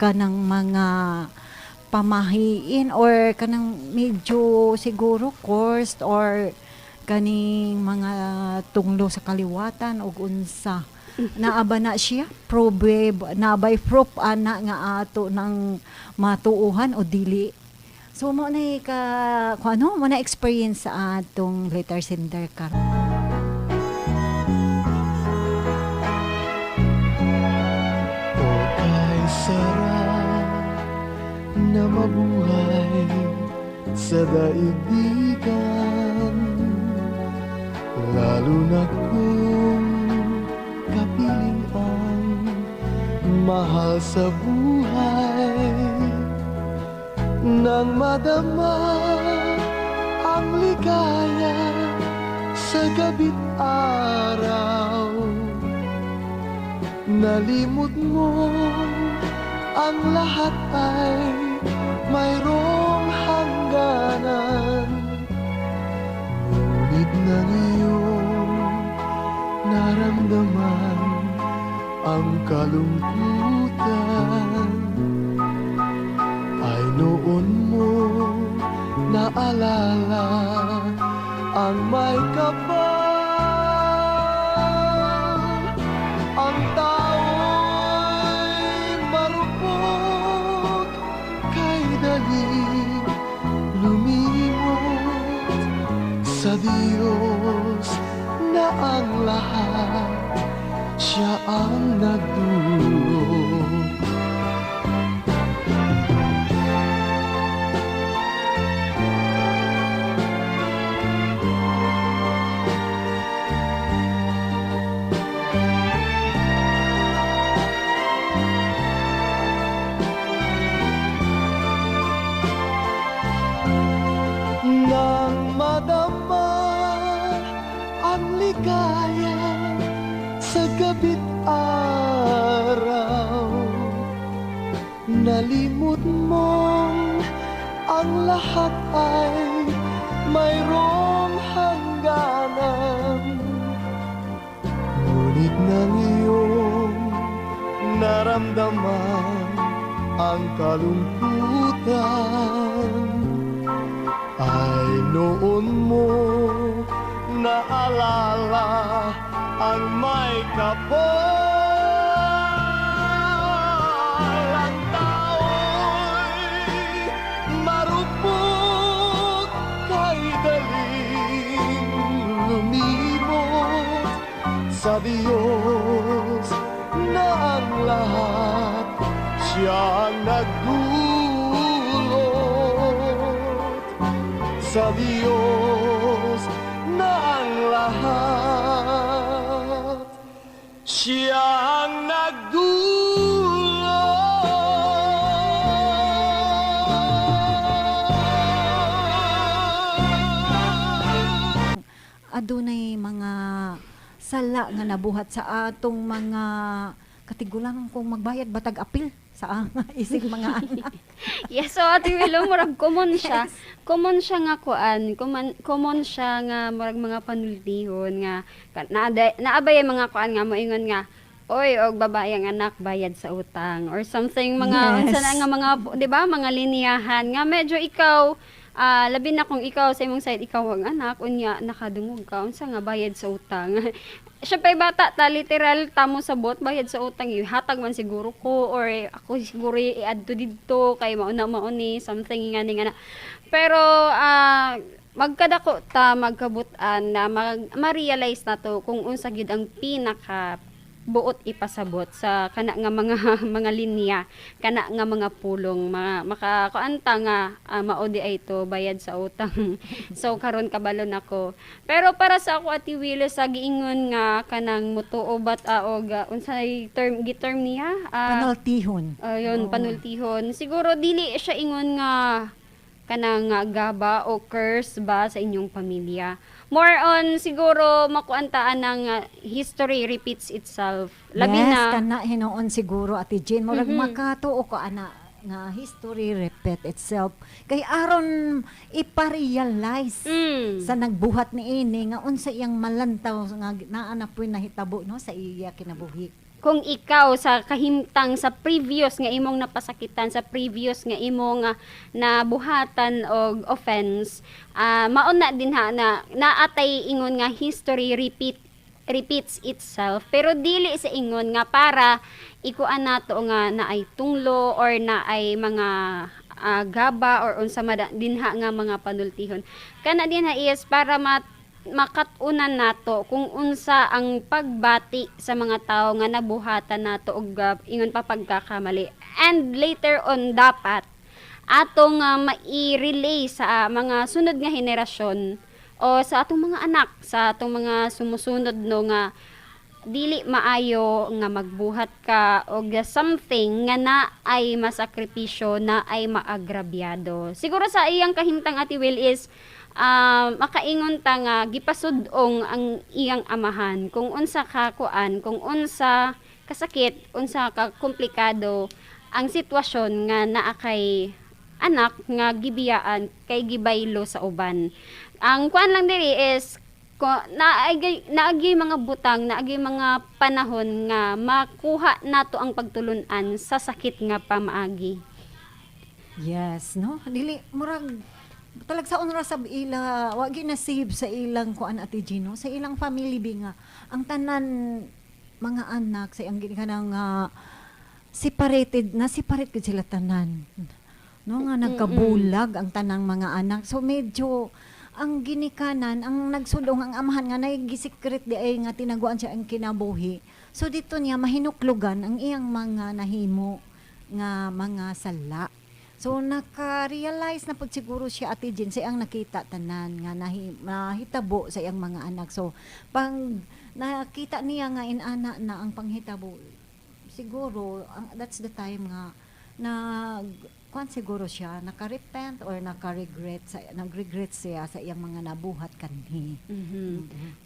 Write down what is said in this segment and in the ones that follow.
Kanang mga pamahiin or kanang medyo siguro coarse or kaning mga tunglo sa kaliwatan og unsa. Naa ba na siya probe, naa bay proof ana nga ato ng matuohan o dili? So mo na ka kung ano mo na experience sa atong letter sender karon. O kay sarap na mabuhay sa daigdigan, lalo na kung kapiling ang mahal sa buhay. Nang madama ang ligaya sa gabi't araw, nalimot mo ang lahat ay mayroong hangganan. Ngunit nang iyong naramdaman ang kalungkutan, ay noon mo naalala ang may kapal. Ang tao'y marupok kay daling lumimot sa Diyos na ang lahat siya ang nagdulot. Nang madama ang ligaya sa gabi't araw, nalimot mong ang lahat ay mayroong hangganan. Ngunit nang iyong naramdaman ang kalungkutan, ay noon mo naalala ang may kapal. Ang tao'y marupok kay daling lumimot sa Diyos na ang lahat siya ang nagdulot. Sa Diyos na ang lahat siya ang nagdulot. Adunay mga sala nga nabuhat sa atong mga katigulangan kung magbayad batag apil sa isig mga anak. Yes, so Ate Willow, murag common siya. Common siya nga kuan, common, common siya nga murag mga panultihon nga naabay ang mga kuan nga moingon nga, "Oy, og babae ang anak, bayad sa utang," or something mga unsa na nga mga, 'di ba, mga linyahan nga medyo ikaw, labi na kung ikaw sa imong side, ikaw ang anak, unya nakadungog ka, unsa nga bayad sa utang? Syempre bata ta, literal tamo sabot, bayad sa utang, hatag man siguro ko or ako siguro i-add to didto kay mauna mauni something nga ni nga na. Pero magkadako ta, magkabut-an na ma-realize na to kung unsa gyud ang pinaka buot ipasabot sa kana nga mga mga linya, kana nga mga pulong, mga makakuanta nga mao di ay to bayad sa utang. So karon kabalo nako. Pero para sa ako, Ate Willow, sa giingon nga kanang mutuo bat og unsay term gi-term niya? Panultihon. Ayun, panultihon. Siguro dili siya ingon nga kanang gaba o curse ba sa inyong pamilya. More on siguro makuantaan ng history repeats itself. Labi Yes, na kana hinuon siguro, Ate Jane, murag makatuo ko ana nga history repeat itself kay aron ipa-realize sa nagbuhat ni ini nga unsa iyang malantaw nga naa na puy nahitabo, no, sa iya kinabuhi. Kung ikaw sa kahimtang sa previous nga imong napasakitan, sa previous nga imong nabuhatan og offense, mao na din ha na naatay ingon nga history repeats itself, pero dili sa ingon nga para ikuan nato nga naay tunglo or naay mga gaba or unsa man dinha nga mga panultihon. Kana dinha is para makat-unan nato kung unsa ang pagbati sa mga tawo nga nabuhatan nato og ingon pa pagkakamali, and later on dapat atong mai-relay sa mga sunod nga henerasyon o sa atong mga anak, sa atong mga sumusunod, no, nga dili maayo nga magbuhat ka og something nga na ay masakripisyo, na ay maagrabyado. Siguro sa iyang kahimtang, Ate Will, is makaingon ta nga gipasud-ong ang iyang amahan kung unsa ka kuan, kung unsa kasakit, unsa ka komplikado ang sitwasyon nga naa kay anak nga gibiyaan kay gibaylo sa uban. Ang kuan lang diri is ko naagay naagi mga butang, naagi mga panahon nga makuha nato ang pagtulun-an sa sakit nga pamaagi. Yes, no? Dili murag talagsaon ra sab ila, wa gyud na save sa ilang kuan, Ate Gino, sa ilang family bi nga ang tanan mga anak sa iyang kanang separated na, separate gud sila tanan. No, nga nagkabulag ang tanang mga anak. So medyo ang ginikanan, ang nagsudong ang amahan nga nay gisikret di ay nga tinaguan siya ang kinabuhi. So dito niya mahinuklugan ang iyang mga nahimo nga mga sala. So naka-realize na pud siguro siya, Ate Jen, sa iyang nakita tanan nga nahitabo sa iyang mga anak. So pang nakita niya nga inana na ang panghitabo, siguro that's the time nga na kuan siguro siya, naka-repent or naka-regret sa nag-regret siya sa iyang mga nabuhat kanhi.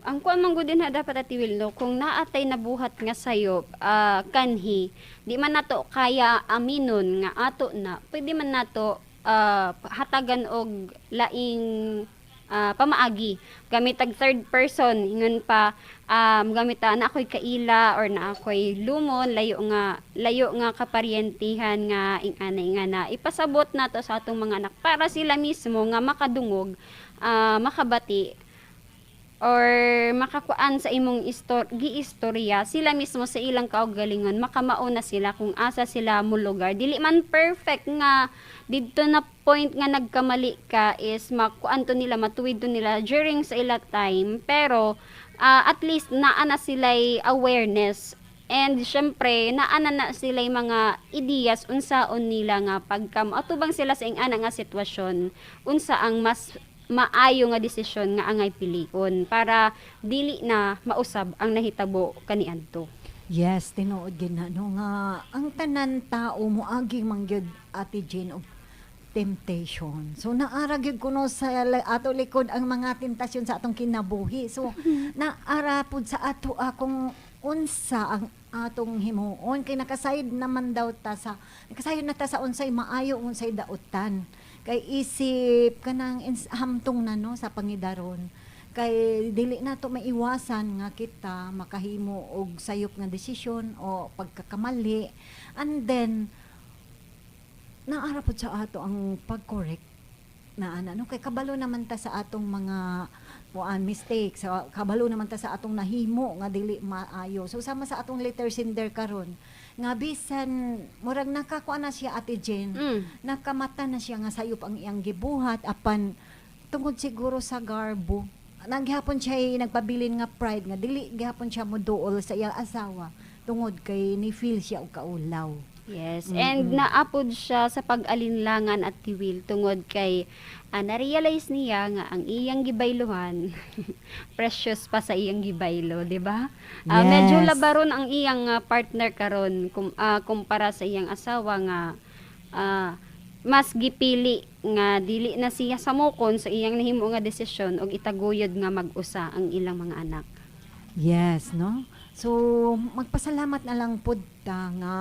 Ang kuan man gud din ha dapat, Ate Will, no, kung naatay nabuhat nga sayop kanhi, di man nato kaya aminon nga ato na, pwede man nato hatagan og laing pamaagi gamit tag third person, ingon pa gamit ta na ako'y kaila or na ako'y lumon, layo nga kaparyentihan nga ingana ingana, ipasabot nato sa atong mga anak para sila mismo nga makadungog, makabati or makakuan sa imong giistorya. Sila mismo sa ilang kaugalingon makamao na sila kung asa sila molugar. Dili man perfect nga didto na point nga nagkamali ka is makuan to nila, matuwid to nila during sa ila time, pero at least naa na sila'y awareness and syempre naa na na sila'y mga ideas unsaon nila nga pagka atubang sila sa ingana nga sitwasyon, unsa ang mas maayo nga desisyon nga angay pilion para dili na mausab ang nahitabo kaniadto. Yes, tinuod gid na, no, nga ang tanan tao moagi man gyud, Ate Jane, og temptation. So naara gyud kuno sa ato likod ang mga tentasyon sa atong kinabuhi. So naara pud sa ato kung unsa ang atong himuon kay nakasayod naman daw ta sa nakasayod na ta sa unsay maayo, unsay dautan. Kay isip kanang hamtong na, no, sa pangidaron, kay dili na to maiwasan nga kita makahimo og sayop nga desisyon o pagkakamali, and then naara pod sa ato ang pag-correct na ana, no, kay kabalo naman ta sa atong mga kuan mistakes, kabalo naman ta sa atong nahimo nga dili maayo. So sama sa atong letter sender karon nga bisan murag nakakuan na siya, Ate Jen, nakamata na siya nga sayop ang iyang gibuhat, apan tungod siguro sa garbo, naghapon siya nagpabilin nga pride nga dili gihapon siya moduol sa iyang asawa tungod kay ni feel siya og kaulaw. Yes, and naapod siya sa pag-alinlangan at tiwil tungod kay na-realize niya nga ang iyang gibayluhan precious pa sa iyang gibaylo, di ba? Medyo labaron ang iyang partner karon kumpara sa iyang asawa nga mas gipili nga dili na siya samukon sa iyang nahimo nga desisyon og itaguyod nga mag-usa ang ilang mga anak. Yes, no? So, magpasalamat na lang pud ta nga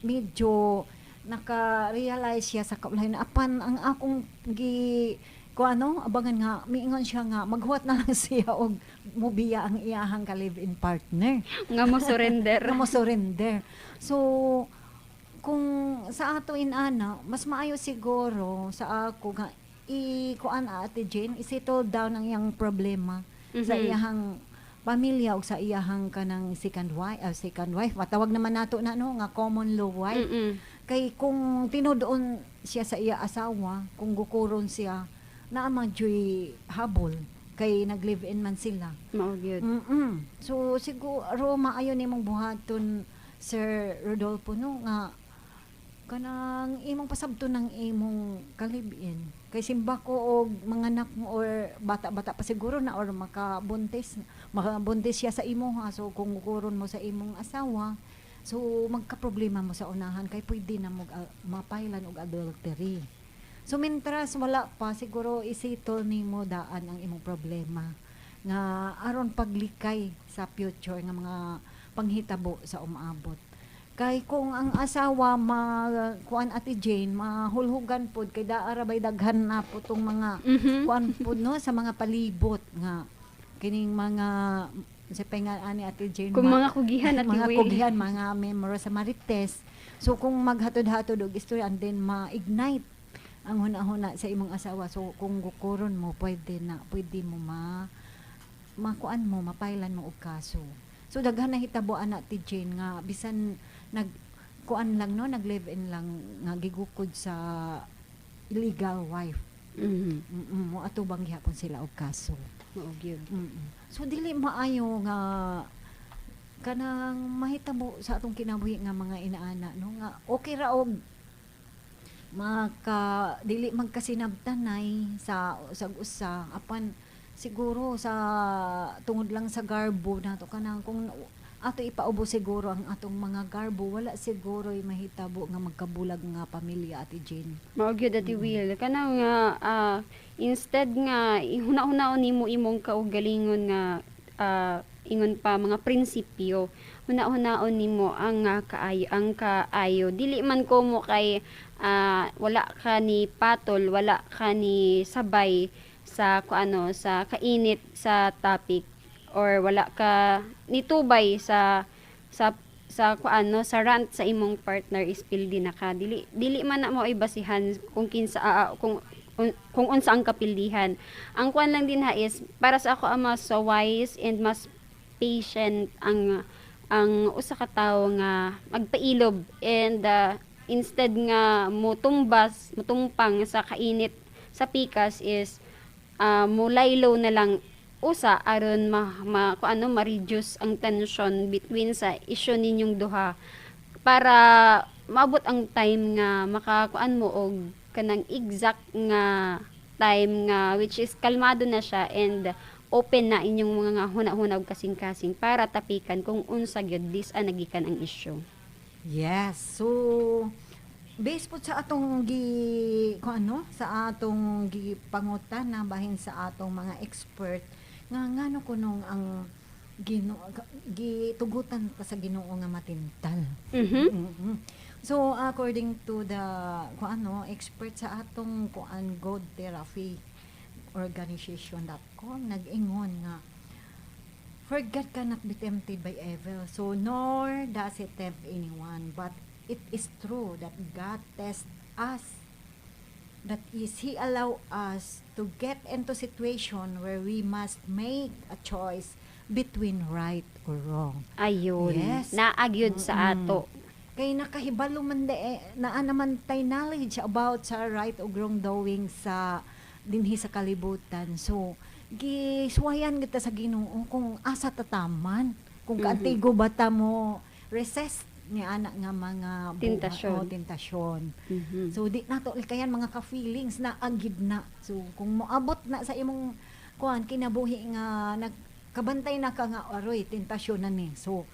medyo naka-realize siya sa kaulahin. Apan ang akong gi Kung ano, abangan nga miingon siya nga maghuwat na lang siya og mubiya ang iyahang ka-live-in partner. Nga mo surrender. Nga mo surrender. So kung sa ato inana, mas maayo siguro sa ako nga i kuan, Ate Jane, i-settle down ang iyang problema sa iyahang pamilya o sa iyahang kanang second wife matawag naman nato na, no, nga common law wife, kay kung tinudoon siya sa iya asawa, kung gukuron siya, naa man juy habol kay nag-live-in man sila. Mao gyud. So siguro maayo nimong buhaton, Sir Rodolfo, no, nga kanang imong pasabto ng imong ka-live-in kay simba ko og mga anak mo or bata-bata pa siguro na or makabuntis makabuntis siya sa imo ha. So kung gukuron mo sa imong asawa, so magka-problema mo sa unahan kay pwede na mo mapailan og adultery. So mintras wala pa, siguro i-settle nimo daan ang imong problema nga aron paglikay sa future nga mga panghitabo sa umaabot. Kay kung ang asawa ma kuan, Ate Jane, mahulhugan pod kay daa ra bay daghan na po tong mga kuan pod, no, sa mga palibot nga kining mga sa penga ani, Ate Jane, Kung mga kugihan, Ate mga Will. Kugihan, mga membro sa Marites. So kung maghatod-hatod og istorya and then ma-ignite ang huna-huna sa imong asawa, so kung gukuron mo, pwede na pwede mo ma makuan mo, mapailan mo og kaso. So daghan na hitabo ana, Ate Jane, nga bisan nag kuan lang, no, nag live in lang nga gigukod sa illegal wife. Mo atubang gihapon sila og kaso. Mao gyud. So dili maayo nga kanang mahitabo sa atong kinabuhi nga mga inaana, no, nga okay ra og maka dili magkasinabtanay sa usag usa, apan siguro sa tungod lang sa garbo nato, kanang kung ato ipaubo siguro ang atong mga garbo, wala siguro mahitabo nga magkabulag nga pamilya, Ate Jane. Mao gyud, Ate Will. Kanang nga instead nga ihuna-hunaon nimo imong kaugalingon nga ingon pa mga prinsipyo, huna-hunaon nimo ang kaayo, ang kaayo. Dili man ko mo kay wala ka ni patol, wala ka ni sabay sa kuano, sa kainit sa topic, or wala ka nitubay sa kuano, sa rant sa imong partner is pildi na ka. Dili dili man na mo ay basihan kung kinsa kung unsa ang kapildihan. Ang kuan lang din ha is para sa ako ang mas wise and mas patient ang usa ka tawo nga magpailob and instead nga motumbas, motumpang sa kainit sa pikas is mo low na lang usa aron ma kung ano, ma-reduce ang tension between sa issue ninyong duha para maabot ang time nga makakuan mo og kanang exact nga time nga which is kalmado na siya and open na inyong mga huna-huna ug kasing-kasing para tapikan kung unsa gyud dis nagikan ang issue. Yes. So based po sa atong gi kung ano, sa atong gipangutan na bahin sa atong mga expert nga ngano kunong ang Ginoo gitugutan pa sa Ginoo nga matintal. So according to the kung ano, expert sa atong kuan, God Therapy Organization.com, nag-ingon nga, "For God cannot be tempted by evil, so nor does it tempt anyone. But it is true that God tests us. That is, He allow us to get into situation where we must make a choice between right or wrong." Ayun. Naa gyud sa ato. Kay nakahibalo man de, eh, naa naman tay knowledge about sa right o wrong doing sa dinhi sa kalibutan. So, gisuwayan kita sa Ginoo kung asa tataman, kung kaantigo ba ta mo resist ni ana nga mga buhat Tentasyon. O tentasyon. So di nato likayan mga ka-feelings na agid na. So kung moabot na sa imong kuan kinabuhi nga nagkabantay na ka nga aroy tentasyon na ni. So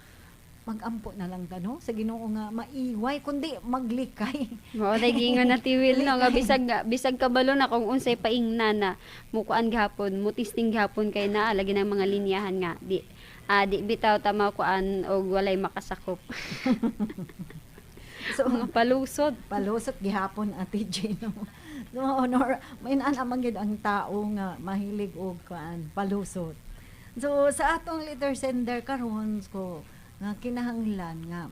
magampo na lang ta, no, sa Ginoo nga maiway kundi maglikay. Mao day giingon na Will, no, nga bisag bisag kabalo na kung unsay paingna na mukuan gihapon, mutisting gihapon kay naa lagi ng mga linyahan nga di bitaw ta makuan og walay makasakop. So, Mga palusot. Palusot gihapon, Ate Jane, no? No, nor may naan gyud ang tao nga mahilig og kuan, palusot. So sa atong letter sender karon ko nga kinahanglan nga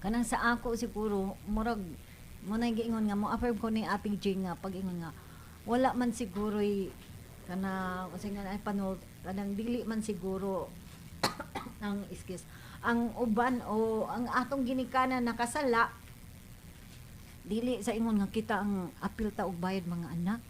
kanang sa ako siguro murag mo na giingon nga mo affirm ko ni Ate Jane nga pag-ingon nga wala man siguro kana kasi nga ay panul kanang dili man siguro ang, excuse, ang uban o ang atong ginikanan nakasala, dili sa ingon nga kita ang apil ta og bayad, mga anak.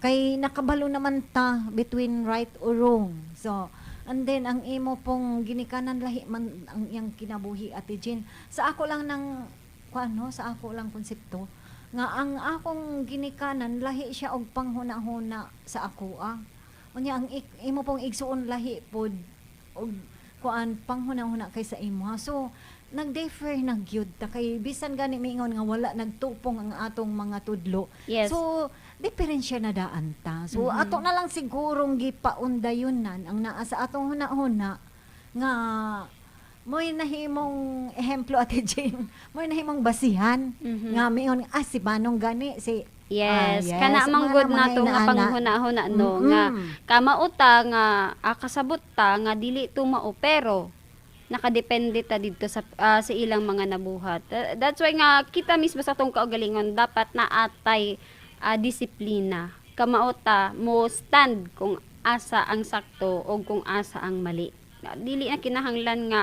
Kay nakabalo naman ta between right or wrong. So, and then ang imo pong ginikanan, lahi man ang iyang kinabuhi, Ate Jane. Sa ako lang ng kuan, no, sa ako lang konsepto nga ang akong ginikanan lahi siya og panghuna-huna sa ako ah. Unya ang imo pong igsuon lahi pod og kuan, panghuna-huna kay sa imo ha. So nag-differ na gyud ta kay bisan gani miingon nga wala nagtupong ang atong mga tudlo. So diferensya na daan ta. So ato na lang sigurong gipaundayunan ang naa sa atong huna-huna nga mo'y nahimong ehemplo, Ate Jane, mo'y nahimong basihan nga miingon, "Ah, si Manong gani si Yes, Ah, yes. kana man Mga gud mga nato nga inaana. panghuna-huna, no, nga kamao ta nga kasabot ta nga dili to mao, pero nakadepende ta didto sa ilang mga nabuhat. That's why nga kita mismo sa atong kaugalingon dapat naatay disiplina. Kamao ta mo stand kung asa ang sakto o kung asa ang mali. Dili na kinahanglan nga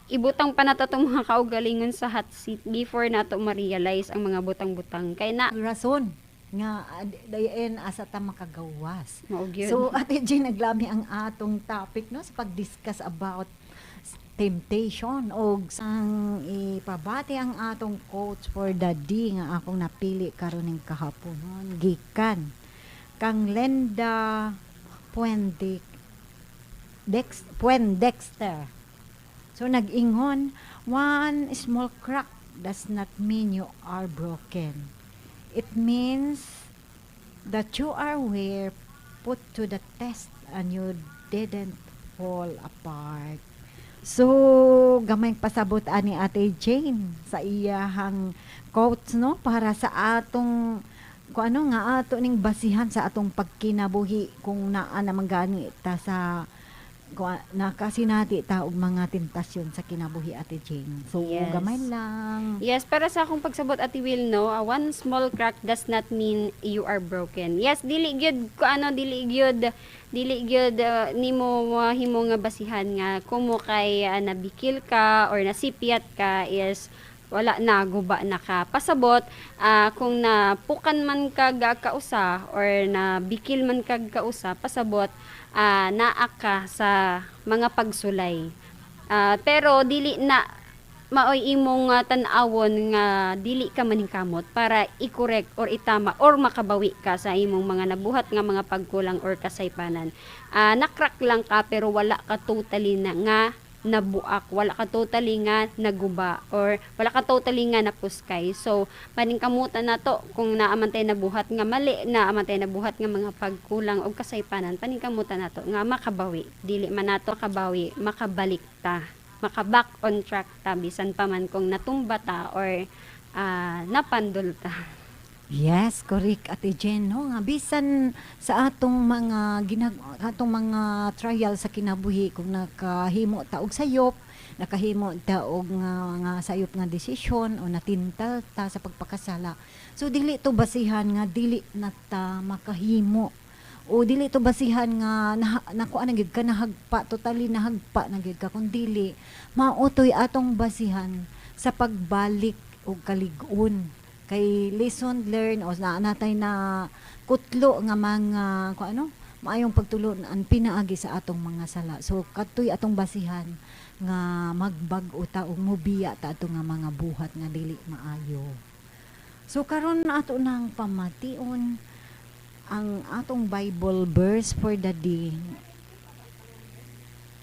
ibutang pa nato itong mga kaugalingon sa hot seat before nato ma-realize ang mga butang-butang. Kay na Rason nga dayen asa ta makagawas. Mao gyud. So Ate Jane, naglami ang atong topic, no, sa pag-discuss about temptation og ang ipabati ang atong quotes for the day nga akong napili karon ning kahaponon gikan kang Lenda Puendik Dex Puendexter. So nag-ingon, "One small crack does not mean you are broken. It means that you are were put to the test and you didn't fall apart." So, gamay pasabot ani Ate Jane sa iyahang quotes, no, para sa atong kung ano nga ato ning basihan sa atong pagkinabuhi kung naa naman gani ta sa kung nakasinati ta og mga tentasyon sa kinabuhi, Ate Jane. So, gamay lang. Yes, para sa akong pagsabot, Ate Will, no, one small crack does not mean you are broken. Yes, dili gyud ko ano, dili gyud nimo mahimo nga basihan nga kumo kay nabikil ka or nasipyat ka is wala na, guba na ka. Pasabot, kung napukan man kag kausa or nabikil man kag kausa, pasabot, naa ka sa mga pagsulay. Pero dili na maoy imong tan-awon nga dili ka maningkamot para i-correct or itama or makabawi ka sa imong mga nabuhat nga mga pagkulang or kasaypanan. Nakrak lang ka pero wala ka totally na nga nabuak, wala ka totally nga naguba or wala ka totally nga napuskay. So, paningkamutan na to kung naa man tay nabuhat nga mali, naa man tay nabuhat nga mga pagkulang o kasaypanan, paningkamutan na to nga makabawi. Dili man nato makabawi, makabalik ta, maka-back on track ta bisan pa man kung natumba ta or napandol ta. Yes, correct, Ate Jen, no, nga bisan sa atong mga trial sa kinabuhi, kung nakahimo ta og sayop, nakahimo ta og nga sayop nga desisyon o natintal ta sa pagpakasala. So dili to basihan nga dili na ta makahimo o dili to basihan nga nakuha na gyud ka, nahagpa, totally nahagpa na gyud ka, kun dili mao to'y atong basihan sa pagbalik og kalig-on kay lesson learned o na natay na kutlo nga mga kung ano maayong pagtulon-an pinaagi sa atong mga sala. So katoy atong basihan nga magbag-o ta ug mubiya ta ato nga mga buhat nga dili maayo. So karon ato nang pamation ang atong Bible verse for the day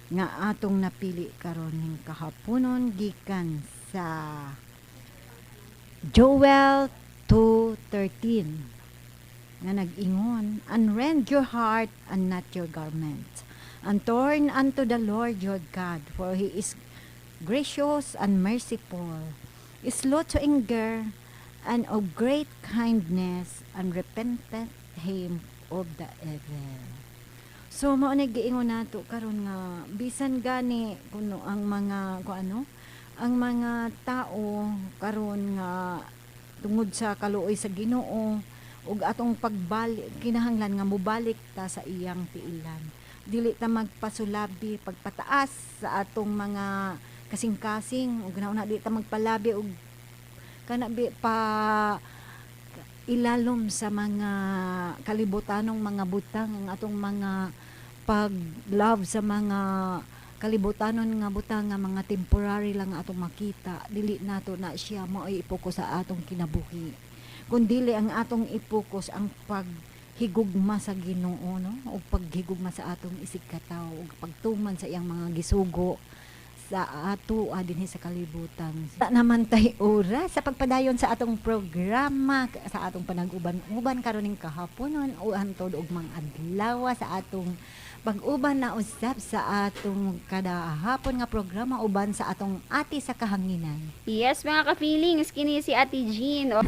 nga atong napili karon ning kahaponon gikan sa Joel 2:13 nga nag-ingon, "And rend your heart and not your garment, and turn unto the Lord your God, for he is Gracious and merciful, slow to anger, and of great kindness, and repenteth him of the evil. So mao na giingon nato karon nga bisan gani kuno ang mga kung ano ang mga tao karon nga tungod sa kaluoy sa Ginoo ug atong pagbalik, kinahanglan nga mobalik ta sa iyang tiilan. Dili ta magpasulabi, pagpataas sa atong mga kasing-kasing ug nauna di ta magpalabi ug kana bi pa ilalom sa mga kalibutanong mga butang, ang atong mga pag-love sa mga kalibutanon nga butang nga mga temporary lang ang atong makita. Dili nato na siya mao'y i-focus sa atong kinabuhi, kun dili ang atong i-focus ang paghigugma sa Ginoo, no, ug paghigugma sa atong isigkatawo ug pagtuman sa iyang mga gisugo sa ato dinhi sa kalibutan. Sa naman tay oras sa pagpadayon sa atong programa, sa atong panag-uban-uban karon ning kahaponon o hantod og mga adlaw sa atong pag-uban na usab sa atong kada hapon nga programa uban sa atong ate sa kahanginan. Yes, mga ka-feelings, kini si Ate Jean. O,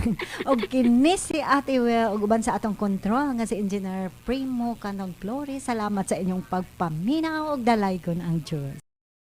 Og kini si Ate Will ug uban sa atong control nga si Engineer Primo Canong Flores. Salamat sa inyong pagpaminaw ug dalaygon ang Diyos.